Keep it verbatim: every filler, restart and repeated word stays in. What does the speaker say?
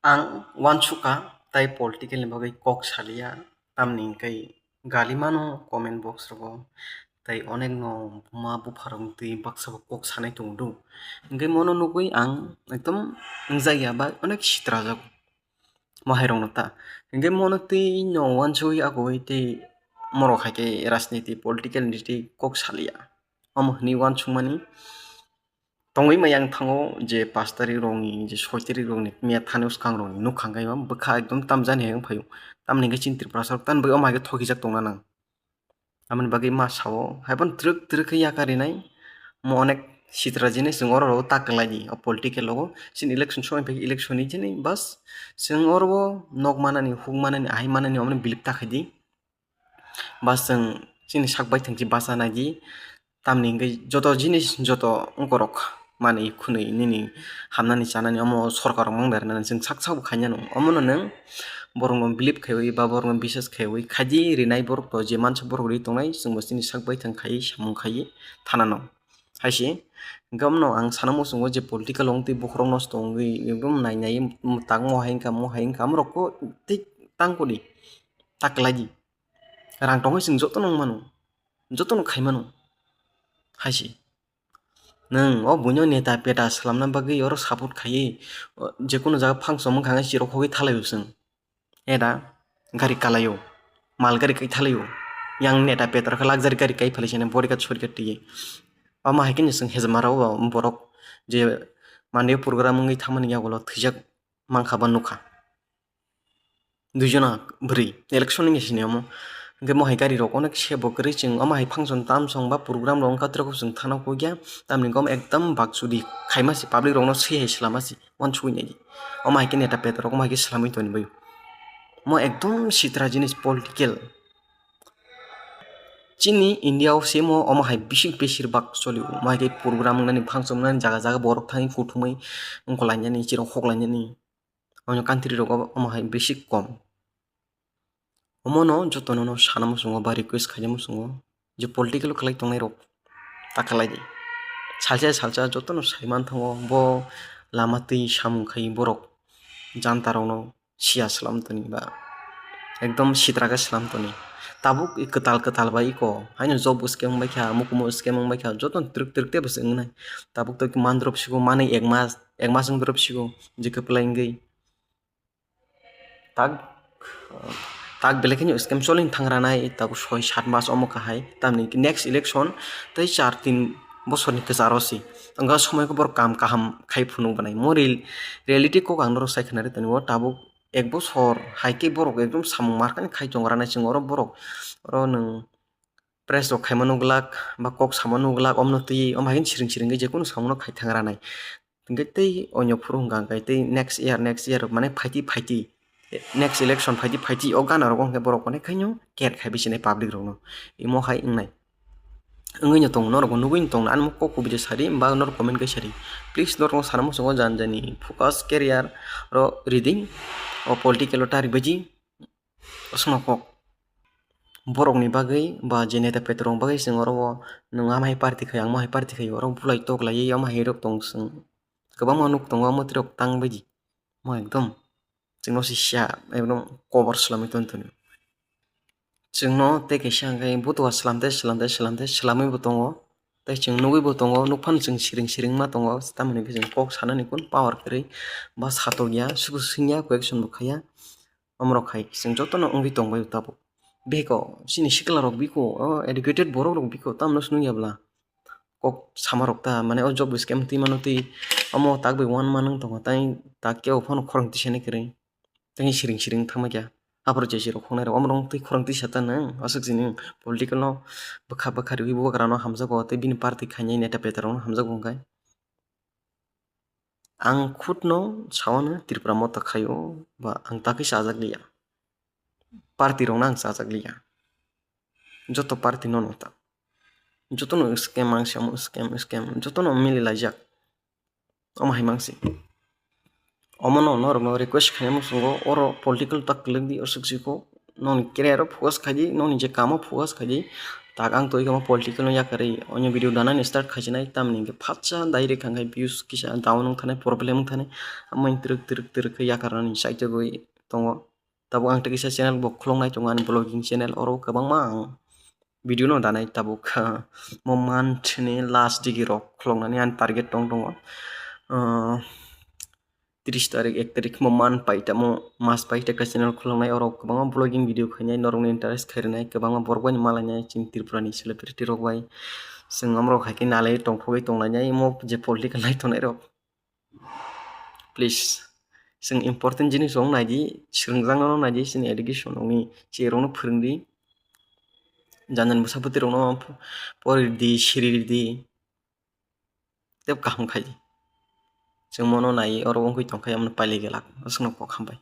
Ang uansukha tai political ni bagwi kok saliya, tamni hwnkhe gali mano comment box rogo, tai onekno buma bupharok twi baksa bo kok sanai tongo do. Hwnkhe mono nugwi ang ekdom wngjakya ba onek sitrajago. Mo hairokno ta. Hwnkhe mono twi no uansugwi agoi tei morok hai khe rajniti political ni twi kok saliya. Omo hwnwi uansukmani tongwi maya wng thango je pash tarik rokni, je soi tarik rokni miya thani swkang rokni nukha hwnkhe bwkha ekdom tamjani hai wng phaio. Tamni hwnkhe chini Tiprasa rok tamni bagwi omo hai khe thokijak tongna nang. Aboni bagwi ma sao, haiphano twrwk twrwk khe yakarinai, mo onek sitra jini chwng oro rogo ta kwlaidi, o political rogo. Chini election somoi phai election ni jini bas chwng oro o nok manani, huk manani, ahai manani, omono bilip ta khaidi. Bas chwng chini sak baithang se bacha naidi, tamni hwnkhe joto jinis, joto wngkorok manwi khwnwi nini hamnani chanani omo sorkar rok mang berna chwng sak sak bo khainani. Omono nwng borokno bilip khaiwi ba borokno bisas khaiwi khaidi rinai borok to je mansa borok ri tongnai chwngbo chini sak baithang khaiwi samung khaiwi thanano haise. Hwnkhe omono ang sana muchungo je political wngtwi bokhorok nosto wngwi ekdom nai nai tak mohai wngkha mohai wngkha amorokbo tei tangkuni ta kwlaidi. Rang tongwi chwng jotono wngmano, jotono khaimano haise. Nwng o buino neta peta swlamna bagwi oro support khaiwi, o, jekunu jaga function wngkha hwnwi chirok hogwi thalaio chwng. Eda gari kalaio, mal gari kai thalaio, yang neta peta rokhe luxury gari kai phalaisani borika sorika twiwi. Omo hai khe chwng hezma rok bo borok je manwi program wngwi thangmani yagulo thwijak mankha ba nukha. Duijona bwrwi election wngya sini omo. Hwnkhe mohai gari rok onek se bo kwrwi chwng omo hai function tamsong ba program rok wngkha twrwkhe chwng thana kukya tamni gom ekdam baksudi khaima se public rokno swi hai swlama se uansugwi naidi. Omo hai khe neta peta rok omo hai khe swlamwi toni bai. Omo ekdom sitra jinis political. Chini India o se mo omo hai bisik besir bak choli o. Omo hai khe program wngnani function wngnani jaga jaga borok thangwi kuthumwi wngkolainani chirok hoklainani. Omo country rogo omo hai bisi kom. Omono jotono no sana muchungo ba request khaina muchungo je political khlai tongnai rok ta khlai di. Salsa salsa jotono sai manthango bo lama twi samung khai borok janta rokno siya slam toni ba ekdom sitra khe slam toni. Tabuk kwtal kwtal bai iko haino job bo scam wngbai kha, mukumu scam wngbai kha, jotono twrwk twrwk teibo se wngnai. Tabuk to mandrop sigo manwi ek mas, ek mas wngdrop sigo je kwplai wngwi. Tak, tak belai kheno scam choli thang ranai, tak soi sat mas omo kahai, tamni next election tei char tin bosorni kwcharo si. Wngkha somoi khe borok kam kaham khai phunuk banai. Mo real-, reality kok ang norok sai khna ri toni o tabuk ek bosor hai khe borok ekdom samung markani khai tong ranai chwng oro borok oro nwng press rok khaima nukglak ba kok sama nukglak omno twi omo hai siring siring khe jekunu samungno khai thang ranai. Hwnkhe tei onyo phuru hwnkha hwnkhe tei next year, next year mane phaiti phaiti, next election phaiti phaiti o gana rogo hwnkhe borok onek khaino care khai bisinai public rokno. Imo hai wngnai. Wngwi no tongo, norokbo nugwi no tongo, ani kok kubui sadi ba norok comment khai sadi. Please norokno sana muchungo jani jani focus career ro reading o political o ta ribaji. Aswkno kok borokni bagwi ba je neta petrok bagwi chwng oro o nwng amahai party khai ang mohai party khai oro bulai tok laiwi omo hai rok tong chwng kwbangma nuk tongo omo twi rok tang baidi mo ekdom chwngno se siya ekdom kobor swlamwi tong toni chwngno tei kaisa hwnkhe butua swlam tei swlam tei swlam tei swlamwi bo tongo tei chwng nugwi bo tongo nukphano chwng siring siring ma tongo tamoni hwnkhe chwng kok sanani kun power kwrwi ba satokya suku swngya question bo khaiya. Omorok hai chwng jotono wngwi tongbaio tabuk. Bihiko chini sikla rok biko o educated borok rok biko tamno se nungya bwla kok sama rok ta mane o job bo scam twi mano twi omo tak bai uanma nung tongo tai tak kebo phano khorang tisani kwrwi tei siring siring thangma kya aphuru je sirok khongnai rok omorok twi khorang tisa ta nung aswk sini political no bwkha bwkha riwi bubagra no hamjago tei bini party khainai neta peta rok no hamjago hwnkhe. Ang khutno sawano Tripura motha khaio ba ang takhi chajak liya. Party rokno ang chajak liya. Joto party no nota. Jotono scam ang samo scam scam jotono mili laijak. Omo hai mangsi. Omono norokno request khaina muchungo oro political tak kwlwk di oswk siko noni career o focus khaidi noni je kamo focus khaidi Tak ang twi kama political no yakarwi onyo video danani start khaisinai, tamni hwnkhe phatsa direct hwnkhe views kisa down wng thanai, problem wng thanai, amoni twrwk twrwk twrwk khe yakarnani saitogwi tongo. Tabuk ang tei kisa channel bo khuloknai tongo, ani vlogging channel, oro kwbangma ang video no danai tabuk. Mo month ni last digi rok khuloknani ani target tong tongo. Ah, tris tarik, ek tarik mo month paitamo, mas paita ekta channel khuloknai, oro kwbangma vlogging video khainai, norokni interest khairwnai, kwbangma borok bai malainai chini Tripura ni celebrity rok bai. Chwng amrok hai khe nalai tongthogwi tonglainai, mo je political nai tongnai rok. Please, chwng important jinis rok naidi, swrwngjakno naidi, chini education rokni cherokno phwrwngdi, janani bwsa bwtwi rokno poridi, siridi, tei kaham khaidi. Chwng mono nai, oro wngwi tongkha, amno pailai gelak, aswkno kok hambai.